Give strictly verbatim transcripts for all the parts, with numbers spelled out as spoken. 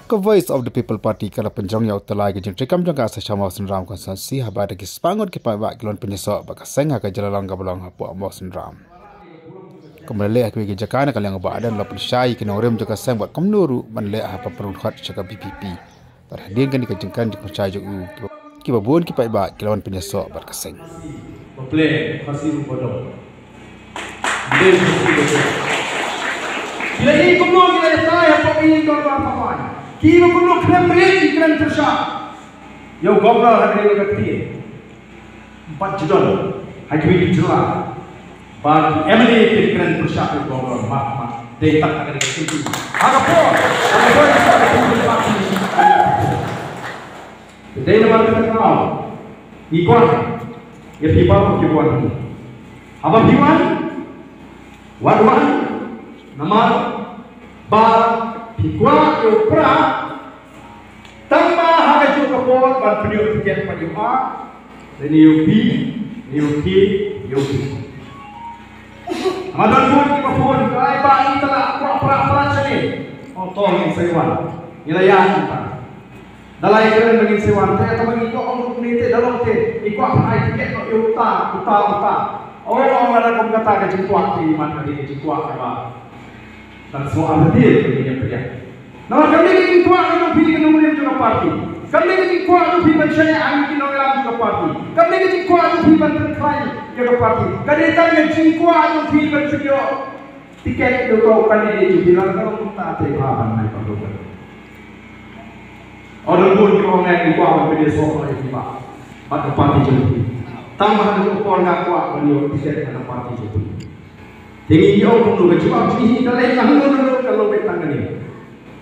Ka Voice of the People Party ka la pynjrong ïa u tyllai ka jingtrei kam jong ka ha Sainshaw Mawsynram constituency haba da ki spah ngut ki paidbah ki la wan pynïasoh bad ka seng ha ka jingïalang kaba long hapoh Mawsynram. Kumba la leh ha kiwei ki jaka na ka liang u Bah Ardent u la pynshai ïa ki nongrim jong ka seng bad kumno ruh ban leh ha ban pynrung dkhot sha ka V P P. Bad hadien kane ka jingkren jingpynshai jong u, kiba bun ki paidbah ki la wan pynïasoh bad ka seng. Ba pynlong Khasi ruh ba dong. Ki la ïohi kumno ki la ïatai hapoh ki dorbar thaw. Kiba kumno khlem rit ki kren pyrshah ïa u Governor ha kane ka ktien. Bad ju don ha kiwei ki jylla ba ki M L A ki kren pyrshah ïa u Governor, mat mat. Dei tang ha kane ka ktien. Ha ka por, ha ka por, ha ka por. Te dei namar kata ka daw ngi kwah ïa phi baroh kiba wan hangne. Haba phi wan, wat wan namar ba phi kwah ïa u Prah, tang ba ha kajuh ka por ban pynïoh tiket pat ïa u A, lane ïa u B, lane ïa u C, ïa u D. Haba don bun kiba phone, "Ai bah, ïa u Prah, Prah, Prah shane." Oh, to ngin sa wan. Ngi la ïa mynta. Da la ïakren ba ngin sa wan, te tang ba ngi kwah ong ruh kumne te, da long te, ngi kwah ban ai tiket noh ïa uta, uta, uta. Oh, lada kum kata ka jingkwah te, man ka dei ka jingkwah kaba dang sngewbha te, ka dei ka jingkwah. Namar kam dei ka jingkwah jong phi ka nongrim jong ka party. Kam dei ka jingkwah jong phi ban shaniah ïa ki nongïalam jong ka party. Kam dei ka jingkwah jong phi ban pynkhlaiñ ïa ka party. Ka dei tang ka jingkwah jong phi ban pynïoh tiket ïa uto u candidate jong phi, lada ka long kumta te, haba ngan ai party. Ong bun ki ong ngi kwah ban pynïasoh ïa phi bad ka party jong phi. Tang ba ha kajuh ka por nga kwah ban ïoh tiket na ka party jong phi. Te ngi ong kumno, ka jubab jong ngi ka lei, nga ong kumno, ka long beit tang kane.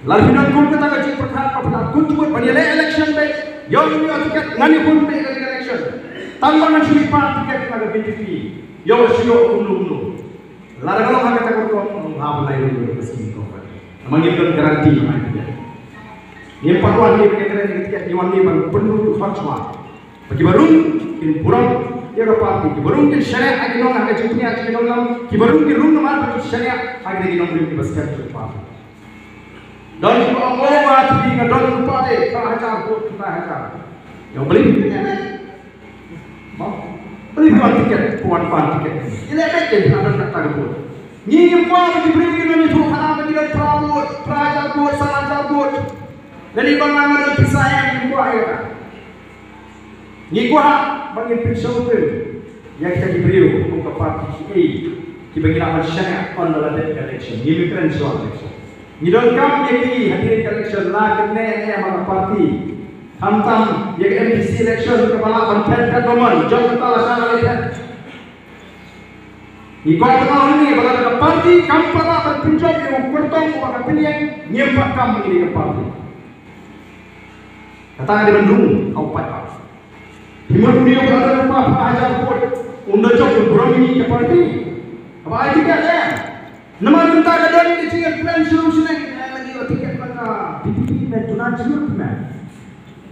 Lada phi don kum kata ka jingpyrkhat ba phi la kut jubab ban ïaleh election beit, ïoh ïoh tiket, ngan ïoh beit election. Tang ba ngan shu ïoh tiket na ka B J P, ïoh shu ïoh kumno kumno. Lada ka long ha kata ka rukom, long ha ban ai ruh ka skim ko. Namar ngim don guarantee ba ngan ïoh. Ngim pat wan ngi ban ïakren ïa ka tiket, ngi wan ngi ban pynrung dkhot shuwa. Ba kiba rung kin burom ïa ka party, kiba rung kin shaniah ha ki nong, ha ka jingpynïaid jong ki nongïalam, kiba rung kin rung namar ba kin shaniah ha ki nongrim kiba skhem ïa ka party. Don kiba ong, "Oh, nga te nga don lypa te, phra hajar vote, phra hajar." Ïa, balei phi ïaleh? Balei phi wan tiket, phi wan pan tiket? Ïaleh beit, ïa, don kata ka vote. Ngi ngim kwah ba ki briew kin wan ïathuh khana ba ngi don phra vote, phra hajar vote, san hajar vote. Lane ba nga nga don pisa, ngim kwah ïa kata. Ngi kwah ba ngin pynshongkun ïa kita ki briew kum ka party kiei kiba ngi lah ban shaniah ynda la dep ka election. Ngim kren shuwa election. Ngi donkam ïa ki hadien ka election, la kane ne ma ka party. Khamtam ïa ka M D C election kaba lah ban phet phet ba mon, jong kata la shah la phet. Ngi kwah ban ong hangne ba lada ka party kam pat lah ban pynjop ïa u kyrtong uba ka pynïeng, ngim pat kam ïa ka party. Kata ka dei ban rung ha u paidbah. Phi mut une uba don lypa phra hajar vote un da jop ban burom ïa ka party? Haba ai tiket eh. Namar mynta ka don ka jingïakren shuh shuh ne, eh, lagi ïa tiket na ka P P P me, duna jingmut me.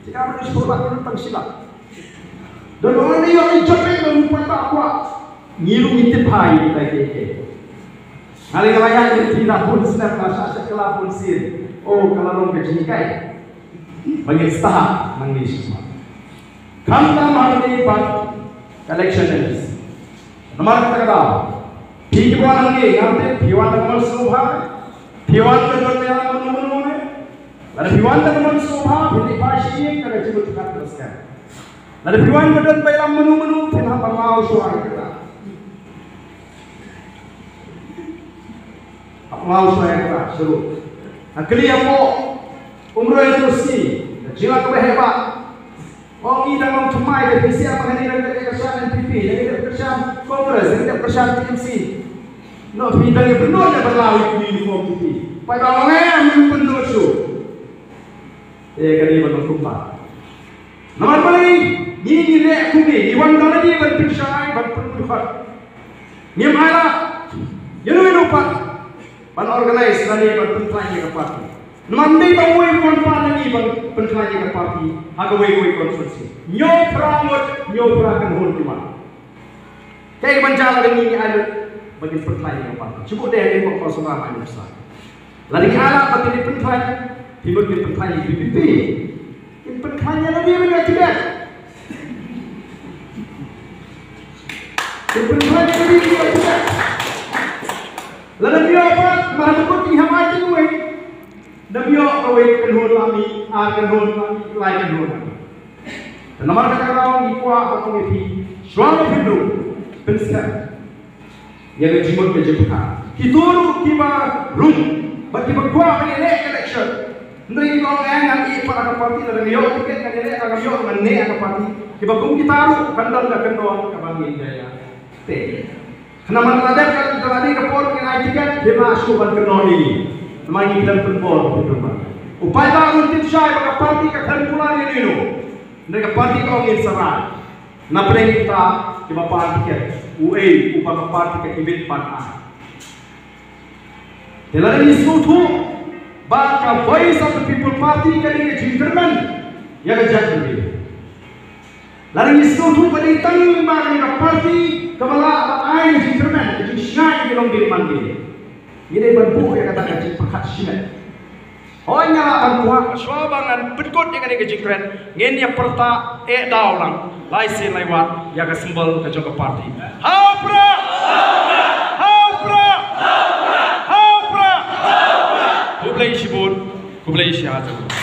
Jingmut shuh la, tang shi lak. Don ong ne ïoh ne jop eh, don u paidbah kwah. Ngi ruh ngi tip bha ïa kita kiei kiei. Nga lei nga la ïaid lynti la bun snem, nga la shah shet kylla bun sien. Oh, ka la long ka jinghikai ba ngin stad nangne shakhmat. Khamtam hangne bad ka election, namar kata ka daw phi kiba wan hangne, ngam tip phi wan da ka mon sngewbha, phi wan da ka don ïa mano mano ne. Lada phi wan da ka mon sngewbha, phin leit phai sha ïing da ka jingmut jingpyrkhat kaba skhem. Lada phi wan ba don ba ïalam mano mano, phin hap ban law shuwa ïa kata. Hap law shuwa ïa kata shuh. Nga kylli hapoh Umroi University, ka jingïalang kaba heh bha. Ong i dang long thymmai, da phi sngap ba hangne dang dep kyrshan N P P, dang dep kyrshan Congress, dang dep kyrshan T M C. Noh phi dang ïa pynlut ïa ba law ïa ka uniform phi. Paidbah ong em, ym pynlut shuh. Te ka dei ban long kumta. Namar balei? Ngi ngi leh kumne, ngi wan da lade ban pynshai, ban pynpynkhot. Ngim ailad ïano ïano pat ban organize lane ban pynkhlaiñ ïa ka party. Namar ym dei tang uwei uwei pat na ngi ban pynkhlaiñ ïa ka party ha kawei kawei constituency. Hynñiew phra ngut, hynñiew phra kynhun ki wan. Kaei kaban jia lada ngi ngi ailad ba ngin pynkhlaiñ ïa ka party? Shu buh dei ha ngi, pok pok sumar ma ngi pisa. Lada ngi ailad ba ngin pynkhlaiñ, Ki mut kin pynkhlaiñ ïa ki VPP. Kin pynkhlaiñ ïa lade ban ïoh tiket. Kin pynkhlaiñ ïa lade ban ïoh tiket. Lada ym ïoh pat, mar ha kut ki hap ai tang wei. Ym ïoh kawei, kynhun la mih, ar kynhun la mih, lai kynhun la mih. Te namar kata ka daw ngi kwah ban ong ïa phi, shuwa ba phin rung, pynskhem ïa ka jingmut ka jingpyrkhat. Kito ruh kiba rung bad kiba kwah ban ïaleh election, hynrei kiba ong, eh, ngan ïeh pat ha ka party, lada nga ïoh tiket ngan ïaleh, lada ngam ïoh ngan neh ha ka party. Kiba kum kita ruh kan don ka kyndon kaba ngin ïa ïa te. Khnang ba lada dep ka, lada dep ka por ngin ai tiket, te ma shu ban kynnoh ïa ngi. Namar ngi khlem pynbor, pynbor. U paidbah un tip shai ba ka party ka khlem kular ïa ngi ruh. Hynrei ka party ka ong ngin sa rai. Na pdeng kita kiba pan tiket, uei uba ka party ka imit ban ai? Te lada ngi sngewthuh ba ka Voice of the People Party ka dei ka jingkyrmen ïa ka jaitbynriew. Lada ngi sngewthuh ba dei tang lyngba kane ka party kaba lah ban ai ka jingkyrmen, ka jingshngaiñ ïa ki longdien mandien, ngi dei ban buh ïa kata ka jingpyrkhat shimet. Hooid, nga lah ban kwah, shuwa ba ngan pynkut ïa kane ka jingkren, ngin ïa pyrta eh daw lang lai sien lai wat ïa ka symbol ka jong ka party. Ha u Prah! Ha u Prah! Ha u Prah! Khublei shibun, khublei shihajar.